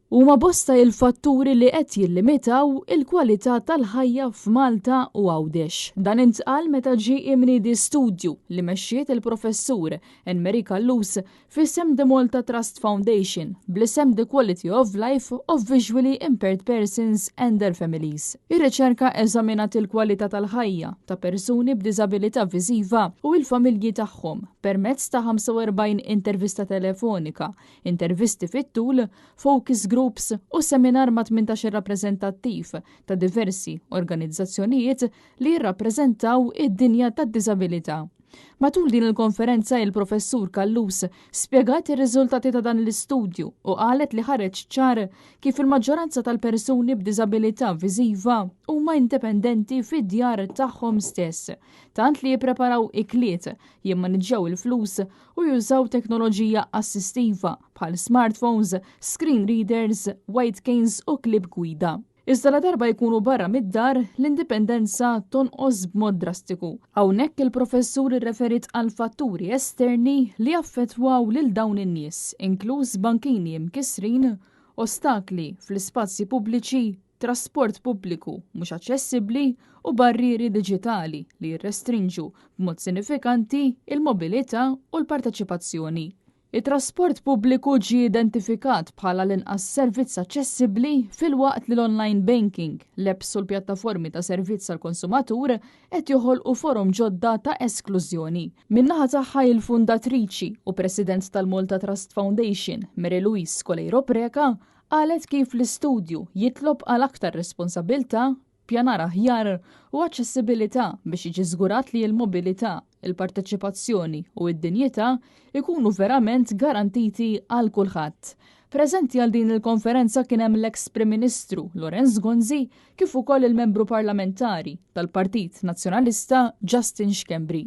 Huma bosta il-fatturi li qed jillimitaw il-kwalità tal-ħajja f'Malta u Għawdex. Dan intqal meta ġie imniedi studju li mexxiet il-Professur Anne-Marie Callus f'isem The Malta Trust Foundation bl-isem The Quality of Life of Visually Impaired Persons and Their Families. Ir-riċerka eżaminat il-kwalità tal-ħajja ta' persuni b'diżabilità viżiva u l-familji tagħhom permezz ta' 45 intervista telefonika, intervisti fit-tul, focus groups u seminar ma' 18 rappreżentattiv ta' diversi organizzazzjonijiet li jirrappreżentaw id-dinja tad-diżabilità. Matul din il-konferenza il-Professur Callus spjegat ir-riżultati ta' dan l-istudju u qalet li ħareġ ċar kif il-maġġoranza tal-persuni b'diżabilità viżiva huma indipendenti fid-djar tagħhom stess, tant li jippreparaw ikliet, jimmaniġġjaw il-flus u jużaw teknoloġija assistiva bħal smartphones, screen readers, white canes u klieb gwida. Iżda ladarba jkunu barra mid-dar, l-indipendenza tonqos b'mod drastiku. Hawnhekk il-professur irreferiet għal fatturi esterni li jaffettwaw lil dawn in-nies, inkluż bankini mkissrin, ostakli fl-ispazji pubbliċi, trasport pubbliku mhux aċċessibbli u barrieri diġitali li jirrestrinġu b'mod sinifikanti l-mobilità u l-parteċipazzjoni. It-trasport pubbliku ġie identifikat bħala l-inqas servizz aċċessibbli filwaqt li l-online banking, l-apps u l-pjattaformi ta' servizz għall-konsumatur qed joħolqu forom ġodda ta' esklużjoni. Min-naħa tagħha il-fundatriċi u President tal-Malta Trust Foundation, Mary Louise Coleiro Preca, qalet kif l-istudju jitlob għal aktar responsabilità, pjanar aħjar u aċċessibilità biex jiġi żgurat li l-mobilità, il-parteċipazzjoni u d-dinjità jkunu verament garantiti għal kulħadd. Preżenti għal din il-konferenza kien hemm l-eks Prim Ministru Lawrence Gonzi kif ukoll il-Membru Parlamentari tal-Partit Nazzjonalista Justin Schembri.